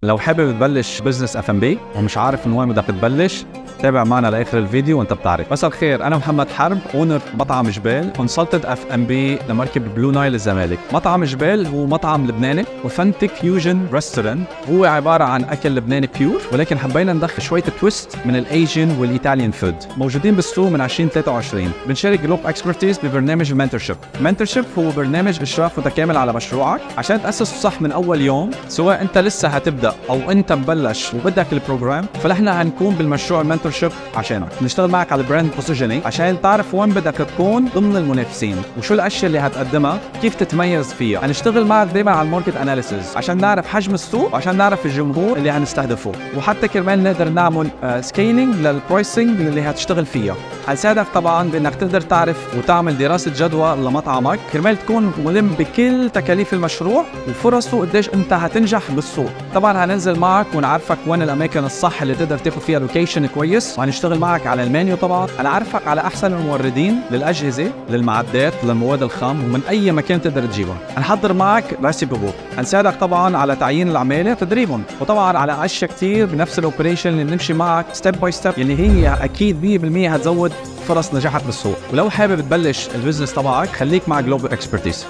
لو حابب تبلش business F&B ومش عارف من وين بدك تبلش، تابع معنا لاخر الفيديو وانت بتعرف. مساء الخير، انا محمد حرب، owner مطعم جبال، consultant F&B لمركب بلو نايل الزمالك. مطعم جبال هو مطعم لبناني authentic fusion restaurant، هو عبارة عن اكل لبناني pure، ولكن حبينا ندخل شوية twist من ال Asian وال Italian food. موجودين بالسوق من 2023. بنشارك Globe Expertise ببرنامج mentorship. mentorship هو برنامج اشراف متكامل على مشروعك عشان تاسسه صح من اول يوم، سواء انت لسه هتبدا او انت مبلش وبدك ال program، فنحن هنكون بالمشروع ال mentorship عشانك. نشتغل معك على ال brand positioning عشان تعرف وين بدك تكون ضمن المنافسين وشو الاشياء اللي هتقدمها، كيف تتميز فيها. هنشتغل معك دايما على ال market analysis عشان نعرف حجم السوق وعشان نعرف الجمهور اللي هنستهدفه، وحتى كرمال نقدر نعمل scaling لل pricing اللي هتشتغل فيها. هنساعدك طبعا بانك تقدر تعرف وتعمل دراسة جدوى لمطعمك كرمال تكون ملم بكل تكاليف المشروع وفرصه قديش انت هتنجح بالسوق. طبعا هننزل معك ونعرفك وين الاماكن الصح اللي تقدر تاخذ فيها location كويس، وهنشتغل معك على المنيو. طبعا هنعرفك على احسن الموردين للاجهزه، للمعدات، للمواد الخام، ومن اي مكان تقدر تجيبها. هنحضر معك recipe book، هنساعدك طبعا على تعيين العمالة، تدريبهم، وطبعا على اشياء كثير بنفس ال operation اللي بنمشي معك step by step، اللي هي اكيد 100% هتزود فرص نجاحك بالسوق. ولو حابب تبلش ال business تبعك، خليك مع Global Expertise.